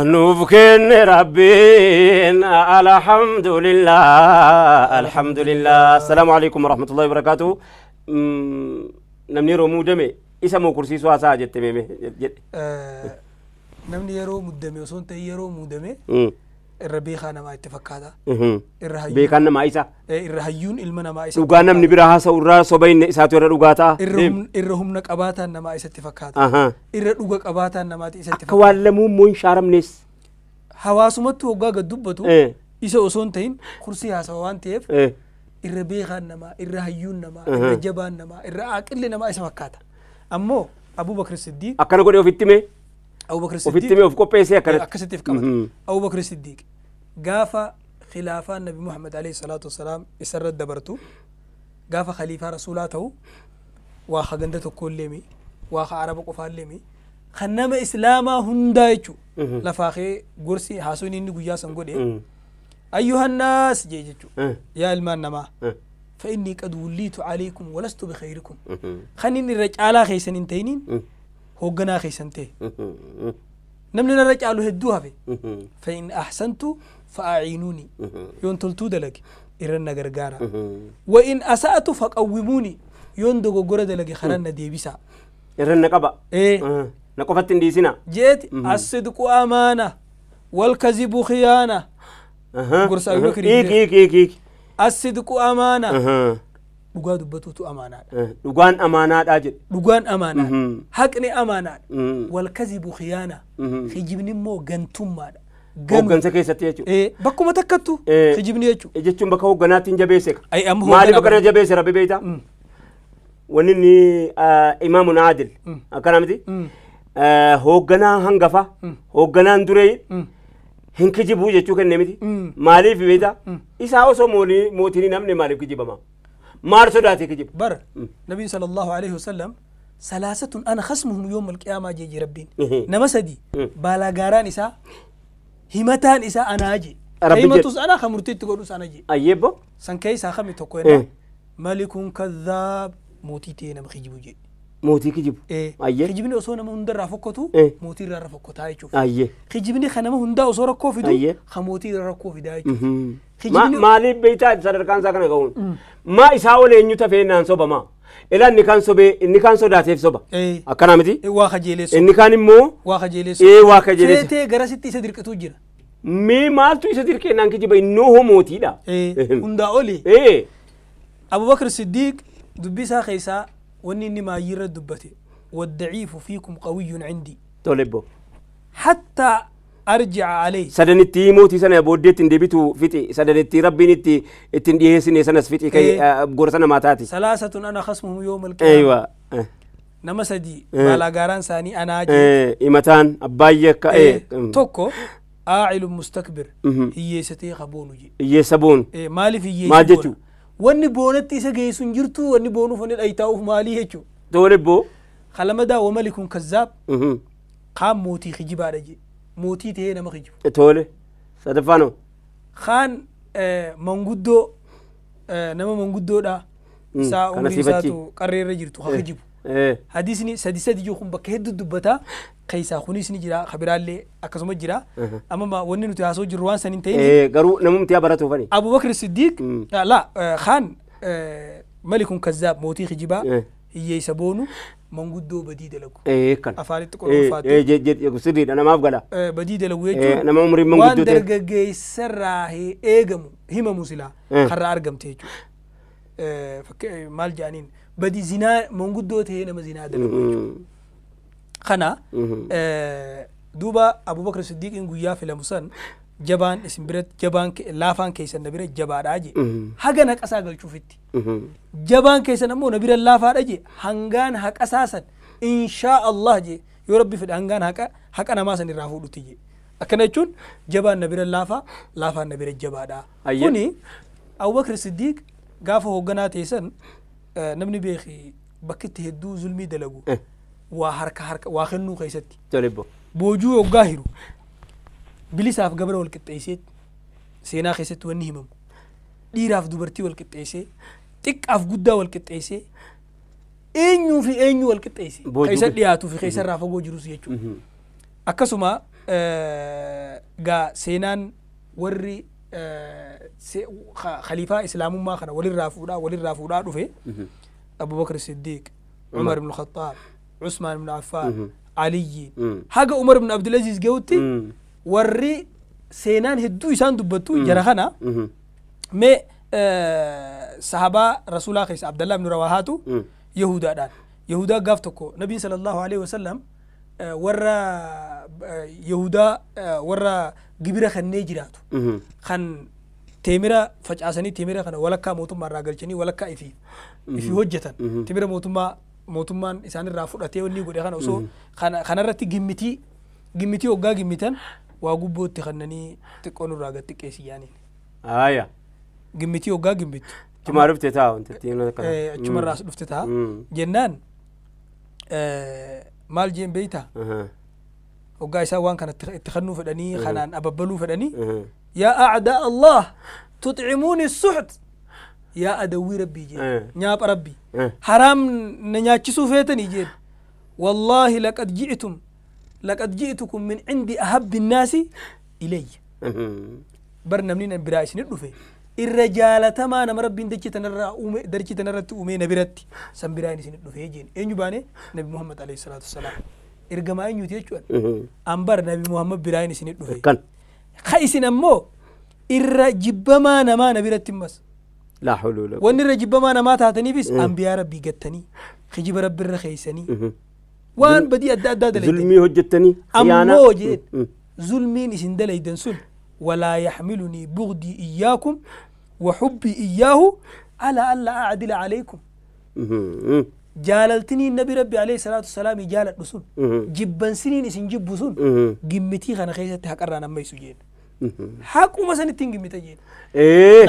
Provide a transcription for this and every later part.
Nuuf kenne Rabbiin, alhamdulillah, alhamdulillah. Assalaamu alaikum warahmatullahi wabarakaatuh. Namni yeroo muudame isa moo kursiisuu haasa'a jette meeme jedhe. Namni yeroo muddame osoo hin ta'in yeroo muudame irra beekaa namaa itti fakkaata. Irra hayyuun Beekaan namaa isa. Irra hayyuun ilma namaa isa. Dhugaa namni biraa haasa'u irraa soba inni isaatu irra dhugaa ta'a. Irra humna qabaataan namaa isatti fakkaata. Irra dhuga qabaataan namaati isatti Akka waan lamuu immoo hin shaaramnes. Hawaasumatti hoggaa gad dubbatu isa osoo hin ta'in kursii haasawa waan ta'eef irra beekaan namaa, irra hayyuun namaa, irra jabaan namaa, irra aqilli namaa isa fakkaata. Ammoo Abubakar Siddiq Akkana godhee ofitti himee Abubakar ofitti Siddiq himee of qopheessee akkanatti. Akkasitti qabata. Abubakar Siddiq gaafa khilaafaan Nabi Muhammad alayhi salaatu wasalaam isarra dabartu, gaafa khaliifaa rasuulaa ta'u, waa ka ganda tokkollee mi, waa ka araba qofaallee mi, kan nama islaamaa hundaa jechuu lafaa kee gorsi haasawni inni guyyaa san godhe أيها الناس jee jechuu, yaa ilmaan namaa, فإني قد وليت عليكم ولست بخيركم, kan inni irra caalaa keessan hin ta'iniin hoogganaa keessan ta'e, namni narra caalu hedduu hafe, فإن أحسنت فأعينوني, yoon toltuu dalage irra na gargaara, وإن أسأت فقوموني, yoon dogoggora dalage karan na deebisa. Irra na qaba. Na qofatti hin dhiisina. Jeeti الصدق أمانة والكذب خيانة. Gorsa Abu Bakr. Hiiki, hiiki, hiiki, hiiki. الصدق أمانة, dhugaa dubbatuutu amaanaadha. Dhugaan amaanaadhaa jedhe. Dhugaan amaanaadha, haqni amaanaadha. والكذب خيانة, kijibni immoo gantummaadha. Hooggansa keessatti jechuudha. Bakkuma takkattu kijibni jechuudha. Jechuun bakka hoogganaatti hin jabeesse. Ay, amma Maaliif hoogganaa akkana jabeesse Rabbi beektaa? Wanni inni إمام عادل akkana miti? Hoogganaa hangafa, hoogganaan duree hin kijibuu jechuu kenne miti. Maaliif beektaa? Isaa osoo mootiin namni maaliif kijibama? Maal sodaatee kijiba? Bar nabiin صلى الله عليه وسلم ثلاثة أنا خصمهم يوم القيامة jeji Rabbiin. Nama sadi baalaagaaraan isaa, himataan isaa anaa je. Rabbi jedhe. Himatus ana, ka murtiitti godhus ana je. Ayyeebbo. San keessaa kami tokko jennaan, ملك كذاب, mootii ta'ee nama kijibu je. Mootii kijibu. Ayyee. Kijibni osoo nama hundarraa fokkatu mootii irraa fokkotaa jechuuf. Kijibni ka nama hundaa osoo rakkoo fidu ka mootii irra rakkoo fidaa jechuuf. Maaliif beektaa sadarkaan isaa kana ga'uun? Maa isaa ol eenyu tafee naan sobama? Ilaa inni kaan sobee, inni kaan sodaateef soba. Akkana miti? Waa kajeeleessu. Inni kaan immoo Waa kajeeleessu. Waa kajeeleessu. Feetee garasitti isa dirqituu jira. Mee maaltu isa dirqee naan kijiba? Innoo hoo mootiidha. Hundaa oli. Abubakar Siddiq dubbii isaa keessaa wanni inni maayyirra dubbate والضعيف فيكم قوي عندي. Tole bbo. حتى أرجع عليه. Sadanitti mootii sana booddeetti hin deebitu fixi. Sadanitti Rabbiin itti ittiin dhiyeessine sanas fixi kai gorsa namaa taati. ثلاثة أنا خصمهم يوم القيامة. Nama sadi baalaagaaraan isaanii anaa jee. Himataan abbaayyee akka Tokko عائل مستكبر, hiyyeessatee ka boonu jee. Hiyyeessa boonu. Maaliif hiyyeessi Maal boona? jechuu? Wanni boonatti isa geessu hin jirtu, wanni boonuuf wanni dhayitaa'uuf maalii jechuu. Tole bbo. Kalamadaa وملك كذاب, kaan mootii kijibaadha jee, mootii ta'ee nama kijibu. Tole. Sadaffaanoo. Kaan manguddoo, nama manguddoodha isaa Kana umriin sifachi. isaatu qarreerra jirtu ha kijibu. Hadisni sadi sadi jiru kun bakka hedduu dubbataa keessaa kunis ni jira, kabiraallee akkasuma jira. Amma wanni nuti haasoo jirru waan san hin ta'in. Garuu namumti haa baratuufani. Abubakar Siddiq la kaan ملك كذاب, mootii kijibaa, hiyyeessa boonu, manguddoo badii dalagu. Kan. Afaanitti qormafaatu. Sirriidha, namaaf gala. Badii dalagu jechuun Nama umriin waan manguddoo ta'e. dargaggeessarraa eegamu himamu silaa karraa argamte jechuudha. Maal jedhaniin, badii zinaa, manguddoo ta'ee nama zinaa dalagu jechuudha. Kana duuba Abubakar Siddiqiin guyyaa filamu san jabaan isin biratti jabaan laafaan keessan na bira jabaadhaa je. Haga naqasaa galchuufitti. Jabaan keessan ammoo na bira laafaadha je. Hangaan haqasaa san إن شاء الله je, yoo Rabbi fedhe hangaan haqa namaa san irraa fuudhutti je. Akkana jechuun jabaan na bira laafaa, laafaan na bira jabaadha. Kuni Abubakar Siddiq gaafa hoogganaa ta'e san namni beeki bakki itti hedduu zulmii dalagu waa harka waa kennuu keessatti. Tole bbo. Boojuu yoggaa hiru bilisaaf gabra wal qixxeessee, seenaa keessatti wanni himamu dhiiraaf dubartii wal qixxeessee, xiqqaaf guddaa wal qixxeessee, eenyuu fi eenyuu wal qixxeesse Boojuu keessa dhiyaatuu fi keessa irraa fagoo jirus jechuudha. Akkasuma Gaa seenaan warri khaliifaa islaamummaa kana walirraa fuudhaa dhufe Abubakar Siddiq, Umar ibn Khattaab, Usmaan ibn Affaan, Aliyyi haga Umar ibn Abdulaziz gahutti warri seenaan hedduu isaan dubbattu jara kana. Mee sahabaa rasuulaa keessa Abdallah ibn Rawahaatu Yahudaadhaan Yahudaa gaaf tokko Nabiin sallallahu alaihi wasallam warra Yahudaa warra gibira kennee jiraatu kan teemira facaasanii teemira kana walakkaa mootummaa irraa galchanii walakkaa ifi hojjetan teemira mootummaan isaan irraa fudhatee wanni godhe kana osoo kanarratti gimmitii hoggaa gimmitan waa gubbootti kannanii xiqqoo nurraa gad xiqqeessi yaaniin. Aya. Gimmitii hoggaa gimmittu. Achumaa dhufte taa wanti ittiin akkana. Achumarraas dhufte taa jennaan maal jeen beeytaa hoggaa isaan waan kana itti kennuu fedhanii kanaan ababbaluu fedhanii yaa acdaa Allah tutcimuuni suxt yaa adawwii rabbii jeen nyaapha rabbii haraam na nyaachisuu feetanii jeen wallaahi laqad ji'tukum min cindi ahabbi nnaasi ilayya bar namni nan biraa isinit dhufe irra jaalatamaa nama rabbiin dachee tanarratti uume na biratti san biraan isinit dhufe jeen eenyu baane Nabi Muhammad alayhi salaatu wassalaam ergamaa eenyuti jechuudha an bar Nabi Muhammad biraan isinit dhufe Kan. ka isin ammoo irra jibbamaa namaa na biratti immas Laa hawla wala wanni irra jibbamaa namaa taataniifis anbiyaa rabbii gattanii kijiba rabbi irra keeysanii waan badii adda addaa dalaytan Zulmii hojjettanii. Khiyaanaa. ammoo jeen zulmiin isin dalaydan sun walaa yaxmilunii bugdii iyyaakum wa xubbii iyyaahu alaa an laa acdila calaykum jaalaltiniin nabi rabbi alayhi salaatu wasalaam jaaladhu sun jibbansiniin isin jibbu sun gimmitii kana keessatti haqarraan ammaysu jeen haquma sanittiin gimmita jeen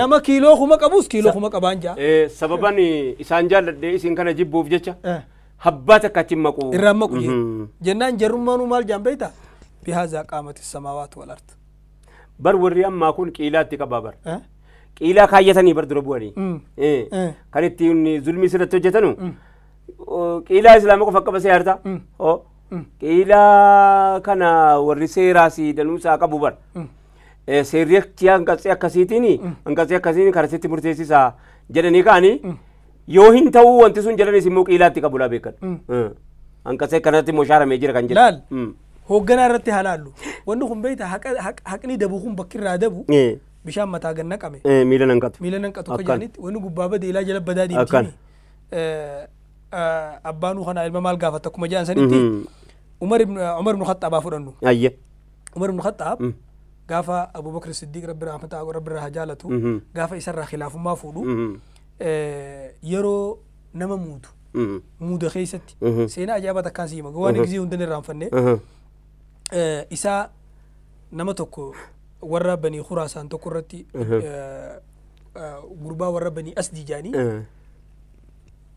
nama kiiloo kuma qabus kiiloo kuma qabaan jaa. Sababan isaan jaalladhee isin kana jibbuuf jecha habbaa takka achi hin maqu. Irraan maqu jeen jennaan jarrummaanuu maal jaan beeyta bihaazaa qaamati samaawaatu wal ard. Bar warri ammaa kun qiilaatti qabaa bar. Qiilaa kaayyatanii bar dura bu'anii. Kan ittiin zulmii sirratti hojjetanu qiilaa islaama qofa qaba seerta. Qiilaa kana warri seeraas danuusaa qabu bar. Seerri hanqatsee akkasiitiin hanqatsee akkasiin karaa sitti murteessisaa jedhanii ka'anii yoo hin ta'uu wanti sun jedhanis immoo qiilaatti qabu laa beekan. Hanqatsee kanatti immoo shaaramee jira kan jedhu. Laal hoogganaa irratti haa laallu wanni kun beeyta haqni dabu kun bakki irraa dabu bishaan mataa gad naqame Miila nan qatu. Miila nan qatu akka jedhanitti wanni gubbaa badee ilaa jala badaa Akkan. deemtiini abbaanuu kana ilma maal gaafata akkuma jedhan sanitti Umar ibn Khattaab haa fudhannu. Ayye. Umar ibn Khattaab gaafa Abubakar Siddiq rabbi rahmataa rabbi irraa haa jaalatu gaafa isarraa khilaafummaa fuudhu yeroo nama muudu muuda keessatti seenaa ajaa'ibaa takkaan si hima waan gizii hundan irraanfanne isaa nama tokko warra banii Khuraasaan tokko irratti gurbaa warra banii Asdii jaanii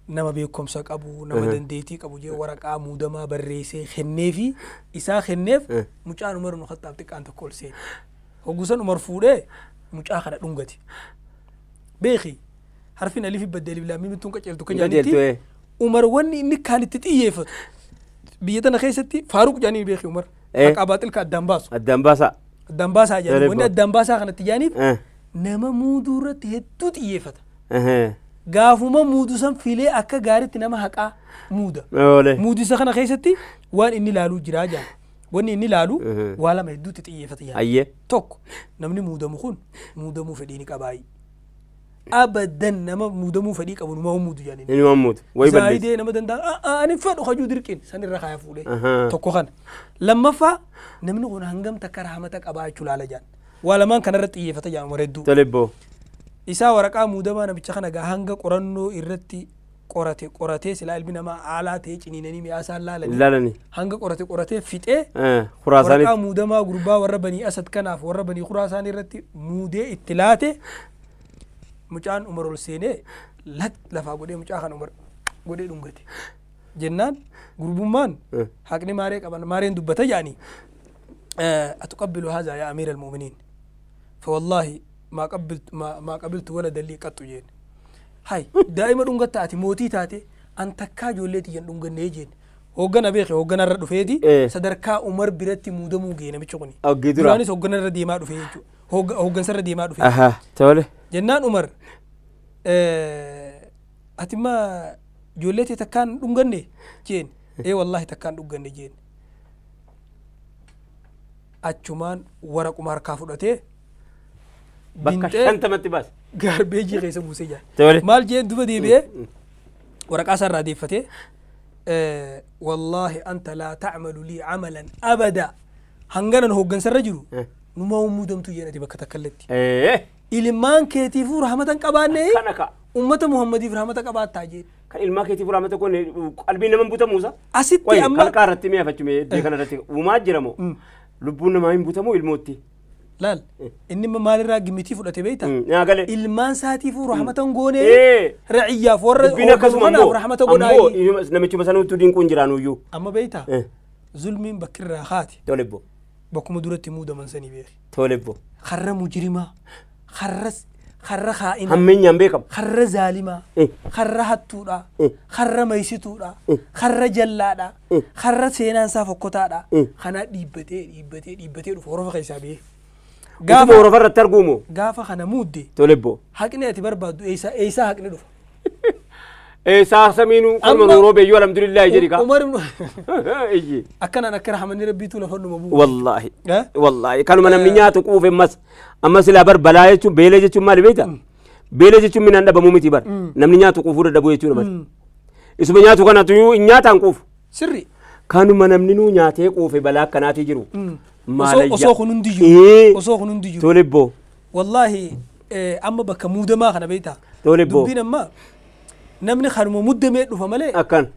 nama beekumsa qabu nama dandeettii qabu jee waraqaa muudamaa barreessee kenneefi isaa kenneef mucaan Umar ibn Khattaab xiqqaan tokko ol seene hoggusan Umar fuudhee mucaa kana dhungate beeki harfin alifi badde alif laam miim tun qaceeltu ka Hin qajeeltu, jaanitti Umar wanni inni kaan itti xiyyeeffatu biyya tana keessatti Faaruq jaanii beeki Umar haqaa baaxilka addaan baasu Addaan baasaa. Addaan baasaa jaanii wanni Daree addaan baasaa kanatti jaaniif nama muuduu irratti hedduu xiyyeeffata gaafuma muudu san filee akka gaariitti nama haqaa muuda Oole. muudisa kana keessatti waan inni laaluu jiraa jaan wanni inni laalu waa lama hedduutti xiyyeeffata jaan Ayyee. Tokko namni muudamu kun muudamuu fedhii ni qabaayi abadan nama muudamuu fedhii qabu numa muudu jaaniin Inni waan muudu. Wayi balleessa. Zaayidee nama danda'an ani fedhu hajuu dirqiin san irra kaaya fuudhee Ahaa. tokko kana lammaffaa namni kun hangam takka rahmata qabaa jechuu laala jaan waa lamaan kanarratti xiyyeeffata jaan Umar hedduu Tole boo. Isaa waraqaa muudamaa namicha kana gaa hanga qorannoo irratti qorate qoratee silaa ilmi namaa aalaa ta'ee ciniinanii mi'aa isaan laalanii Laalani. Hanga qorate qoratee fixee waraqaa Khuraasaanitti. Muudamaa gurbaa warra banii Asad kanaaf warra banii Khuraasaan irratti muudee itti laate mucaan Umar ol seenee lat lafaa godhee mucaa kana Umar godhee dhungate jennaan gurbummaan haqni maaree qaban maareen dubbata jedhanii atuqabbilu haazaa yaa amiira almu'miniin فوالله ما قبلت ولدا لي قط جين هاي دائما دونغتا اتي موتي تاتي ان تكا جولتي ين دونغني جين Hooggana beeke hoogganarra dhufeeti sadarkaa Umar biratti muudamuu ga'e namichi kuni. Duraanis hoogganarra deemaa dhufe jechuudha. Hooggansarra deemaa dhufe. Tole. Jennaan Umar ati ma ijoollee tee takkaan dhunganne jeen. Ee wallaahi takkaan dhunganne jeen. Achumaan waraquma harkaa fudhatee. Bakka 50tti baase. Gaarbeejii keessa buusee jira. Maal jeen duba deebi'ee waraqaa isaarraa deeffatee wallaahi anta laa tacmalu lii camalan abada hanganan hooggansarra jiru numaa muudamtu jeen ati bakka takka illatti. Ilmaan keetiifuu rahmatan qabaanne ummata Muhammadiif rahmata qabaattaa jeen. Kan ilmaa keetiifuu rahmata kun qalbii nama butamuusa. Asitti amma. Kalqaa irratti mi'a fachume iddoo kana irratti uumaa jira moo lubbuun namaa hin butamu ilmootti. Laal inni maalirraa gimitii fudhate beektaa? Ilmaan isaatiifuu rahmatan goone raciyyaaf warra kanaaf rahmata godhaa. Ammoo namichuma sanuutu dinquun jiraanuyyuu. Amma beektaa? Zulmiin bakkirraa haati. Tolebbo. Bakkuma duratti muudaman sanii beeki. Tolebbo. Karra mujrimaa, karra haa'inaa. Hammeenyaan beekamu. Karra zaalimaa, karra hattuudhaa, karra maysituudhaa, karra jallaadhaa, karra seenaan isaa fokkotaadhaa. Kana dhiibbatee dhiibbatee dhiibbatee dhufu horofa keessaa ba'ee. Gaafa horofa irratti arguumoo? Gaafa kana muudde. Tolebbo. Haqni ati barbaaddu eessaa haqni dhufa? Eessaa samiinuu qalma nuuroo beeyyuu alhamdulillaahi jedhi kaa. Umar akkanaan akka rahamanni rabbiitu lafa dhuma bu'u. Wallaahi. Wallaahi kanuma namni nyaatu quufe ammas amma silaa bar balaa jechuun beela jechuun maali beektaa? Beela jechuun minaan dhabamuu miti bar namni nyaatu quufuu dadhabuu jechuudha bar. Isuma nyaatu kanatu hin nyaataan quufu. Sirri. Kanuma namni nuu nyaatee quufe balaa akkanaatii jiru. Osoo kun hundi jiru. Osoo kun hundi jiru. Tolebbo. Wallaahi amma bakka muudamaa kana beektaa? Tolebbo. Dubbiin amma namni kanuma muddamee dhufa malee. Akkan.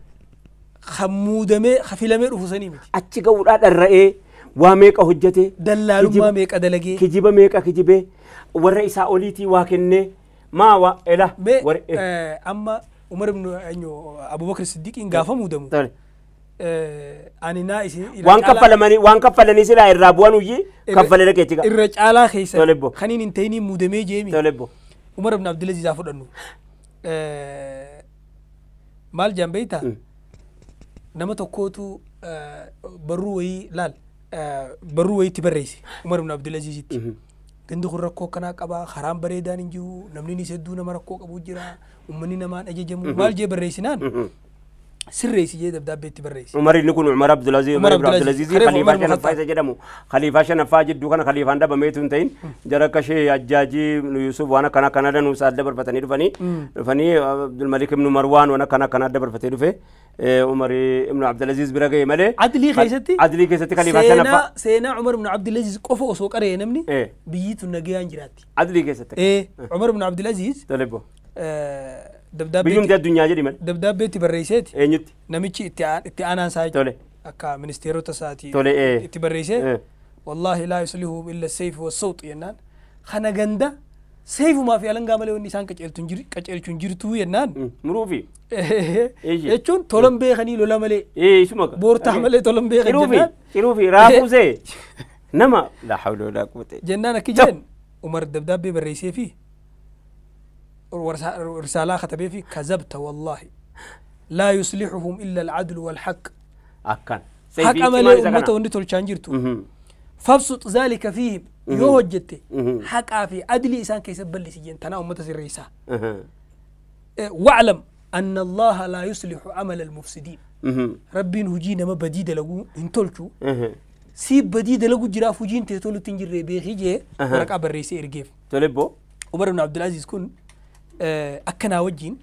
Kan muudamee kafilamee dhufu sanii miti. Achi ga'uudhaa dharra'ee waa meeqa hojjetee. Dallaalummaa meeqa dalagee. Kijiba meeqa kijibee warra isaa oliitii waa kennee maa waa ela. Mee amma Umar ibn Abubakar Siddiqiin gaafa muudamu. Ani naa isin. Waan kaffalanii silaa irraa bu'an uyyii kaffalee dhaqeetti ga'a. Irra caalaa keessa. Kaniin hin ta'iniin muudamee jeemi. Tolebbo. Umar ibn Abdulaziz haa fudhannu. Maal jaan beektaa? Nama tokkootu barruu wayii laal barruu wayiitti barreesse Umar ibn Abdulazizitti. Gandi kun rakkoo akkanaa qabaa karaan bareedaan hin jiru namni ni hedduu nama rakkoo qabu jira uummanni namaan ajajamu maal jee barreessinaan sirreessi jee dabdaabbeetti barreesse. Umar inni kun Umar Abdulaziz Umar Abdulaziz khaliifaa shanaffaa isa jedhamu khaliifaa shanaffaa jidduu kana khaliifaan dhabameetu hin ta'in jara akka ishee Ajjaajii Yusuf waan akkana akkana danuu isaa dabarfatanii dhufanii Abdulmalik ibn Marwaan waan akkana akkana dabarfatee dhufe Umar ibn Abdulaziz bira ga'e malee. Adlii keessatti. Adlii keessatti khaliifaa shanaffaa. Seenaa Umar ibn Abdulaziz qofa osoo qaree namni biyyi tun nagayaan jiraatti. Adlii keessatti. Umar ibn Abdulaziz. Tolebbo. Biyyumti addunyaa jedhi malee. Dabdaabbeetti barreesseeti. Eenyutti? Namichi itti aanaan isaa Tole. Akka ministeerota isaatii. Tole. Itti barreessee. Wallaahi laa yuslihu illa seyfu wassawxu jennaan. Kana ganda seefumaa fi alangaa malee wanni isaan qaceelchu hin jirtuu jennaan. Muruufi. Jechuun tolan beekanii lola malee. Isuma. Boortaa malee tolan beekan jennaan. Ciruufi raafusee nama laa hawla walaa quwwata. Jennaan akki jeen Umar dabdaabbee barreessee fi رسالة كتبه في كذبت والله لا يصلحهم إلا العدل والحق. أكن. حق عمل أمته ونتول شانجرتو. فابسط ذلك فيهم يوجدت حق في عدل إنسان كيسب اللي سجن تنا أمته الرئيسة. واعلم أن الله لا يصلح عمل المفسدين. ربي هجينا ما بديد لغو انتولشو. سيب بديد لغو جراف هجين تهتولو تنجر ربي هجي ورق أبر رئيسة إرجيف. تلبو. عمر بن عبد العزيز كن akkanaa wajjin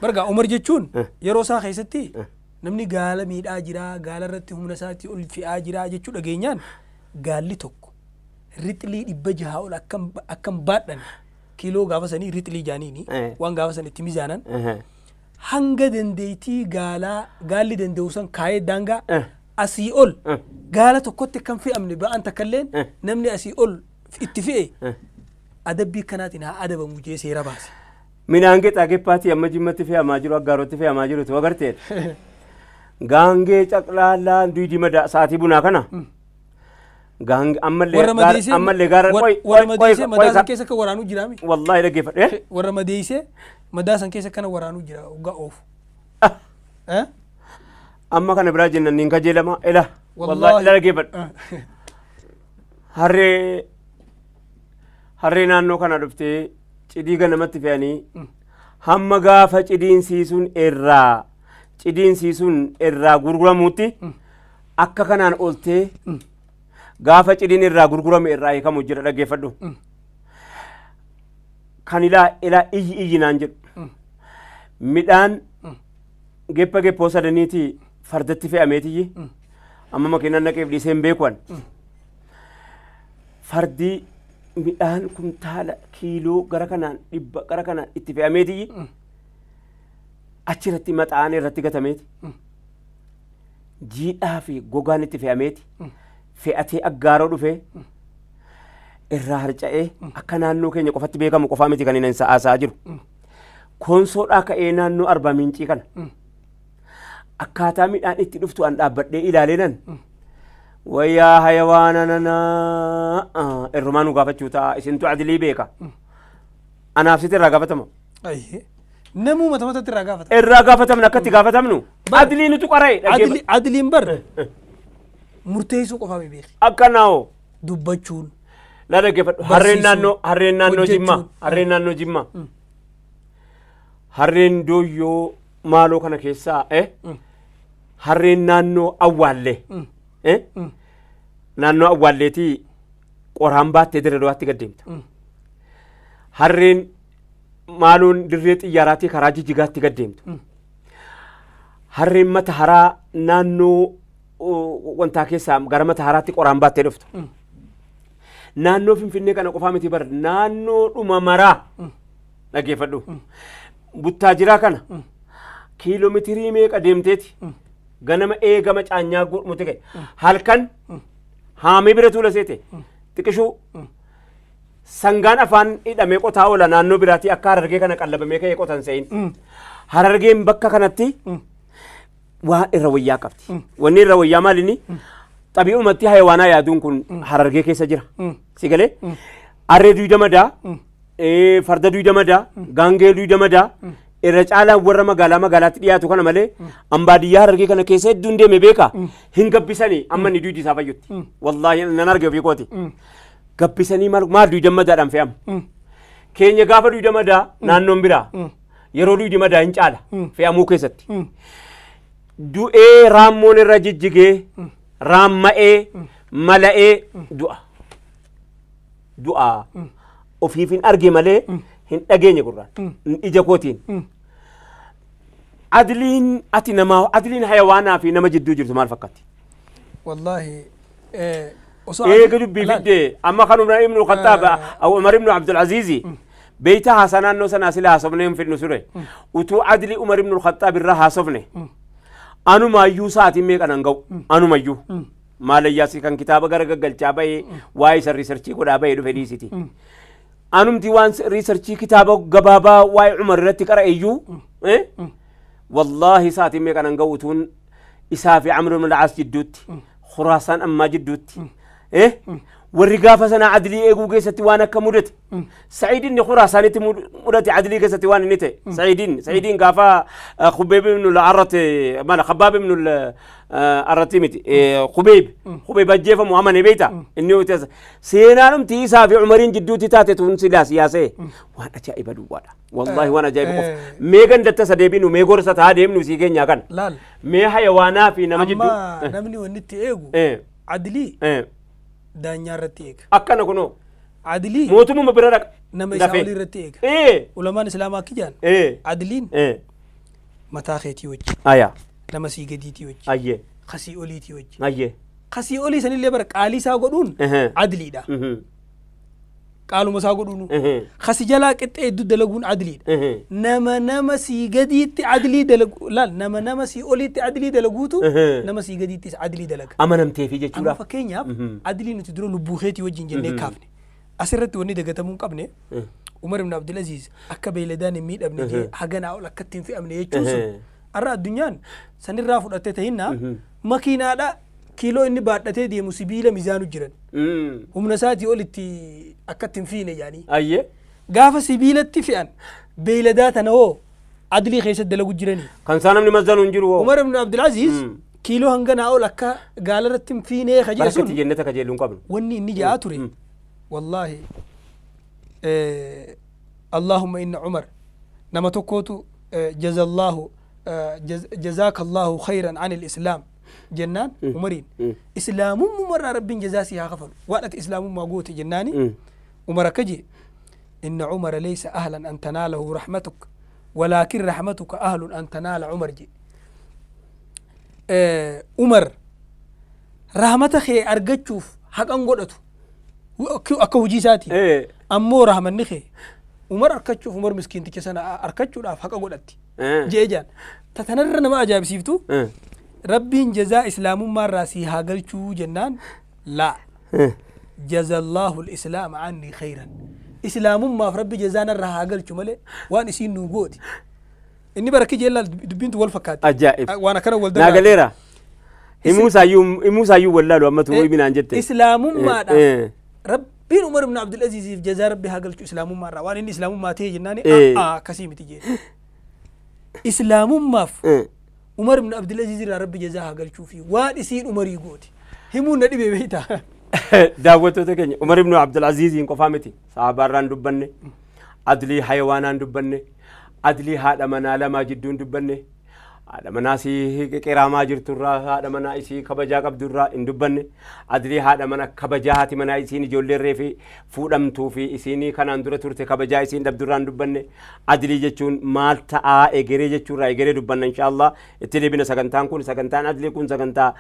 barga Umar jechuun yeroo isaa keessatti namni gaala miidhaa jira gaala irratti humna isaatii ol fe'aa jira jechuu dhageenyaan gaalli tokko rixlii 600 ol akkam baadhan kiiloo gaafa sanii rixlii jaaniini waan gaafa san itti mizaanan hanga dandeettii gaalaa gaalli danda'u san kaayee daangaa asii ol gaala tokkotti kan fe'amne ba'an takkalleen namni asii ol itti fe'e adabbii kanaatiin haa adabamu jee seera baase. Midhaan qixaa amma jimmatti fe'amaa jiru aggaarotti fe'amaa jiru tu agarteedha. Gaangee caqlaallaa duudii madaa sa'aatii bunaa kana. Gaangee ammallee gaara warra madeessee madaa san keessa akka waraanuu jiraami. Wallaahi dhaggeeffadhe. Warra madeessee madaa san keessa akkana waraanuu jira hoggaa oofu. Amma kana biraa jennan niin kajeelama ila wallahi ila dhaggeeffadhu. Harree naannoo kana dhuftee cidii ganamatti fe'anii hamma gaafa cidiin siisuun irraa gurguramuutti akka kanaan ooltee gaafa cidiin irraa gurgurame irraa hiikamu jira dhaggeeffadhu. Kan ilaa ilaa iyyi iyyi naan jedhu midhaan geppa geppoo sadaniiti fardatti fe'ameetiyyi amma makiinaan naqeef dhiisee hin beekuan fardi midhaan kumtaala kiiloo gara kanaan 100 gara kanaan itti fe'ameetiyyi achirratti maxxaan irratti gatameeti jiidhaa fi gogaan itti fe'ameeti fe'atee aggaaroo dhufee irraa harca'ee akka naannoo keenya qofatti beekamu qofaa miti kan inni sa'aasaa jiru. Konsoodhaa ka'ee naannoo Arbaa Mincii kana akkaataa midhaan itti dhuftu an dhaabbadhee ilaalee nan wayyaa hayawaana nanaa irrumaa nu gaafachuu ta'a isintu adilii beeka. Anaaf sitti irraa gaafatama. Namuu mata matatti irraa gaafatama. Irraa gaafatamna akkatti gaafatamnu adilii nutu qara'e. Adiliin bar murteessuu qofaa beeki. Akkanaa'oo. Dubbachuun. La dhaggeeffadhu harreen naannoo Jimmaa harreen naannoo Jimmaa harreen dooyyoo maaloo kana keessaa harreen naannoo awwaallee naannoo awwaalleetii qoraan baattee dirree du'aatti gad deemta. Harreen maaloon dirree xiyyaaraatii karaa jijjigaatti gad deemtu. Harreen mata haraa naannoo wantaa keessaa gara mata haraatti qoraan baattee dhuftu. Naannoo Finfinnee kana qofaa miti bara naannoo dhuma maraa dhaggeeffadhu. Buttaajiraa kana kiiloomeetirii meeqa deemteeti ganama eegama caanyaa godhamutti ka'e halkan haamee bira tuula seete xiqishuu sangaan afaan hidhamee qotaa oola naannoo biraatii akka harargee kana qallabamee ka'ee qotan se'in. Harargeen bakka kanatti waan irra wayyaa qabdi. Wanni irra wayyaa maalinni xabi'umatti hayawaanaa yaaduun kun harargee keessa jira. Si galee harree duyda madaa, farda duyda madaa, gaangee duyda madaa irra caalaan warra magaalaa magaalaatti dhiyaatu kana malee ambaadiyyaa harargee kana keessa hedduun deeme beeka hin gabbisanii amma inni duydi isaa fayyutti. Wallaahi nan arge ofii kooti. Gabbisanii maal duyda madaadhaan fe'amu. Keenya gaafa duyda madaa naannoon biraa yeroo duydi madaa hin caala fe'amuu keessatti. Du'ee raammoon irra jijjigee raamma'ee mala'ee du'a. Du'a ofiif hin arge malee hin dhageenye gurraan ija kootiin. Adliin ati namaa adliin hayawaanaa fi nama jidduu jirtu maal fakkaatti? Wallaahi eega dubbii fiddee amma kan Umar ibnu Khattaab Umar ibnu Abdulaziizi beeyta haasaa naannoo sanaa sila haasofnee hin fidnu ture. Utuu adlii Umar ibnu Khattaab irraa haasofne anumayyuu sa'aatiin meeqa nan ga'u anumayyuu maalayyaasi kan kitaaba gara gaggalchaa bahee waa'ee isa riisarchii godhaa bahee dhufe dhiisiti. Anumti waan riisarchii kitaaba gabaabaa waa'ee Umar irratti qara'e iyyuu wallaahi sa'aatiin meeqa nan ga'u utuun isaa fi Amr ibn al-Aas jidduutti Khuraasaan ammaa jidduutti warri gaafa sanaa adlii eeguu keessatti waan akka mudate Sa'iid inni Khuraasaanitti mudate adlii keessatti waan inni ta'e Sa'iidiin gaafa Khubayb ibn al-Arrat maala Khabbaab ibn al-Arratti miti Khubayb ajjeefamu amane beeyta inni seenaanumti isaa fi Umariin jidduutti taate tun silaa siyaasee waan ajaa'iba duwwaadha wallaahi waan ajaa'iba qofa mee gandatta isa deebinu mee gorsa taa deemnu sii keenyaa kana mee hayawaanaa fi nama jidduu amma namni wanni itti eegu adlii daanyaa irratti eega. Akkana kunoo. Adlii. Mootummaa bira dhaqa. Nama isaa olii irratti eega. Ulamaan Islaamaa akka jedhan. Adliin. Mataa keetii wajji. Aya. Nama sii gadiitii wajji. Ayyee. Kasii oliitii wajji. Ayyee. Kasii olii sanillee bara qaalii isaa godhuun adliidha. Qaaluma isaa godhuun. Kasi jalaa qixxee hedduu dalaguun adliidha. Nama sii gadiitti adlii dalagu laal nama sii oliitti adlii dalaguutu nama sii gadiittis adlii dalaga. Amanamteefi jechuudha. Amma fakkeenyaaf adlii nuti dura lubbuu keetii wajjin jennee kaafne. Asirratti wanni dagatamuu hin qabne Umar ibn Abdulaziz akka beeyladaan hin miidhamne jee haganaa ol akka ittiin fe'amne jechuun sun har'a addunyaan sanirraa fudhatte tahinnaa makiinaadha kiiloo inni baadhatee deemu sibiila miizaanu jiran. Humna isaatii olitti akka ittiin fiine jaanii. Ayyee. Gaafa sibiilatti fe'an beeyladaa tana hoo adlii keessatti dalagu jiranii. Kan isaa namni mazzanu hin jiru hoo. Umar ibn Abdulaziz Kiiloo hanganaa ol akka gaala irratti hin fiinee ka jedhe Barakatti sun jennata kajeeluu hin qabnu. Wanni inni ja'aa ture wallaahi allahumma inna Umar nama tokkootu jazallahu jazaaka allahu khayran an ilislaam jennaan Umariin islaamummumarraa rabbiin jazaa si haa kafalu waan ati islaamummaa goote jennaani Umar akka jee inna Umara laysa ahlan an tanaalahu rahmatuk walaakin rahmatuka ahlun an tanaala Umar jee Umar rahmata kee argachuuf haqan godhatu akka hojii isaati ammoo rahmanni kee Umar argachuuf Umar miskiinticha sana argachuudhaaf haqa godhatti jee jaan ta tanarra nama ajaa'ibsiiftu rabbiin jazaa islaamummaa irraa si haa galchuu jennaan laa jazallahu lislaama anni khayran islaamummaaf rabbi jazaa narraa haa galchu malee waan isiin nuu gooti inni barakki jeellaal dubbiintu wal fakkaatti Ajaa'ib. Waan akkana wal Naa galeera. Himuu isaayyuu wallaalu ammatu himinaan jette. Islaamummaadhaaf rabbiin Umar ibn Abdul Aziziif jazaa rabbi haa galchu islaamummaa irraa waan inni islaamummaa ta'e jennaani akkasii miti jee islaamummaaf Umar ibn Abdul Aziz irraa rabbi jazaa haa galchuu fi waan isiin Umarii gooti himuun na dhibee beeyta. Daawwattoota keenya, Umar ibn Abdul Aziziin qofaa miti sahaabaarraan dubbanne, adlii hayawaanaan dubbanne, adlii haadha manaa lamaa jidduun dubbanne, haadha manaa isii qiraamaa jirturraa haadha manaa isii kabajaa qabdurraa hin dubbanne, adlii haadha mana kabajaa haati manaa isiin ijoolleerree fi fuudhamtuu fi isiin kanaan dura turte kabajaa isiin dhabdurraa hin dubbanne. Adlii jechuun maal ta'aa egeree jechuurraa egeree dubbanna inshaallah itti deebina. Sagantaan kun, sagantaan adlii kun sagantaa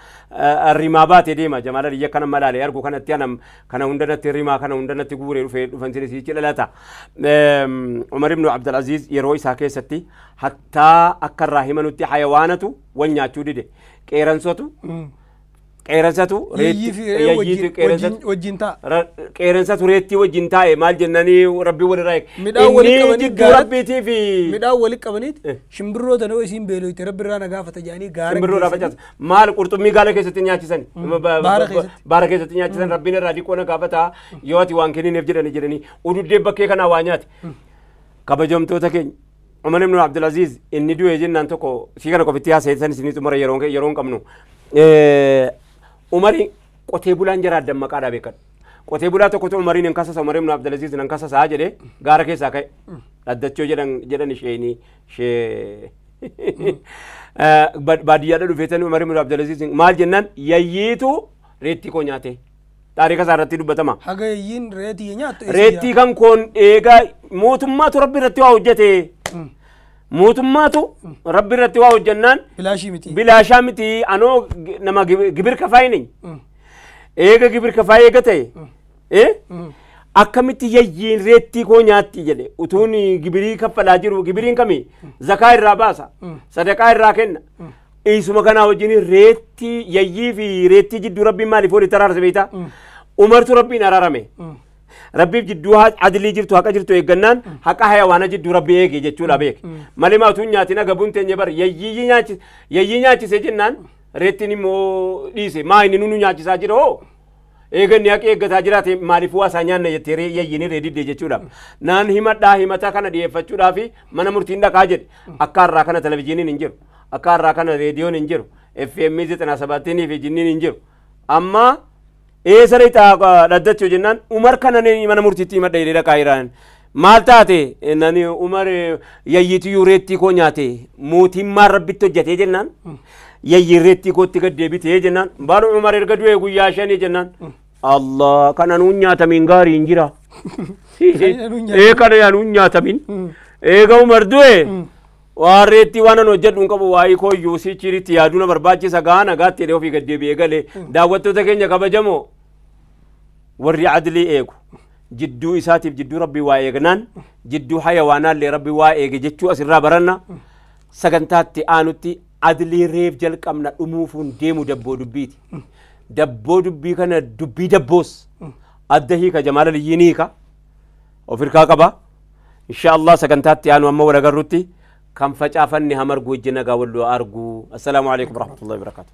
rimaa baatee deema. Jamaala biyya kana malaalee argu kanatti anam kana hundanatti rimaa kana hundanatti guuree dhufee dhufan sichi dhalata. Umar ibn Abdul Aziz yeroo isaa keessatti hattaa akka irraa himanutti hayawaanatu wal nyaachuu dide, qeeransatu qeeransatu Yeeyyii fi wajjin ta'a. Qeeransatu reettii wajjin taa'e maal jennanii rabbii walirraa eege. Midhaan walitti Inni qabanii jidduu gaaratti rabbiitii fi midhaan walitti qabaniit shimbirroota noo isiin beeloyte rabbi irraa na gaafata jedhanii gaara Simbirroodhaa geessanii facaasa. Maal qurxummii gaala keessatti nyaachisan. Baara keessatti. Baara keessatti nyaachisan rabbiin irraa diqoo na gaafata yoo ati waan kennineef jedhanii ududdee bakkee kanaa waa nyaate. Kabajamtoota keenya. Umar ibn Abdulaziz inni du'e jennaan tokko sii kana qofitti haasa'e isinii xumura yeroo hin qabnu. Umari qotee bulaan jaraa dammaqaadhaa beekan. Qotee bulaa tokkotu Umariin hin kasasa, Umar ibn Abdulaziz hin kasasaa jedhee gaara keessaa ka'e. Dhaddachoo jedhan isheenii ishee baadiyyaadha dhufeetanii Umar ibn Abdulaziz maal jennaan yayyiitu reettii koo nyaate. Taarika isaa irratti dubbatama. Haga yayyiin reetii nyaattu. Reettii kan koon eegaa mootummaatu rabbi irratti waa hojjete. Mootummaatu rabbi irratti waa hojjannaan Bilaashii miti. Bilaashaa miti anoo nama gibir kafaayini. Eega gibir kafaa eega ta'e akkamitti yayyiin reettii koo nyaatti jedhe utuun gibirii kaffalaa jiru. Gibiriin kami zakaa irraa baasa, sadaqaa irraa kenna. Isuma kanaa wajjin reettii yayyii fi reettii jidduu rabbiin maaliif walitti araarse beektaa? Umartu rabbiin araarame. Rabbiif jidduu adilii jirtu haqa jirtu eeggannaan haqa hayawaana jidduu rabbi eege jechuudha beek. Malee maatuun nyaatin agabuun teenye bar yayyii nyaachise jennaan reettiin immoo dhiise maa inni nunu nyaachisaa jira hoo. Eeganni haqa eeggataa jiraate maaliif waa isaa nyaanna jettee yayyiin irree didde jechuudha. Naan himadhaa himataa kana dhiyeeffachuudhaaf mana murtiin dhaqaa jedhe. Akka har'aa kana televizyiiniin hin jiru. Akka har'aa kana reediyoon hin jiru. FM 97 fi jinniin hin jiru. Amma eessa reetaa dhaddachuu jennaan Umar kana mana murtiitti himadha jedhee dhaqaa jiraan. Maal taate nani Umar yayyiitu reettii koo nyaate mootummaan rabbitti hojjetee jennaan yayyiin reettii kootti gad deebitee jennaan baanu Umar erga du'ee guyyaa 5 jennaan Allah kana nuun nyaatamiin gaarii hin jira. Ee kana nuun nyaatamin. Eega Umar du'e waan reettii waan an hojjedhu hin qabu waa'ee kooyyuu sichiritti yaaduu na barbaachisa gaa nagaatti jedhee ofii gad deebi'ee galee. Daawwattoota keenya kabajamoo, warri adlii eegu jidduu isaatiif jidduu rabbii waa eegnaan jidduu hayawaanaallee rabbii waa eege jechuu asirraa baranna. Sagantaatti aanutti adlii reef jalqabna dhumuufuun deemu dabboo dubbiiti. Dabboo dubbii kana dubbii dabboos adda hiika Jamaala Liyyiin hiika of hirkaa qaba. Insha Allah sagantaatti aanu amma wal agarrutti kan facaafanne hamargu ijji nagaa walloo argu. Assalaamu alaikum warahmatullahi wabarakatuh.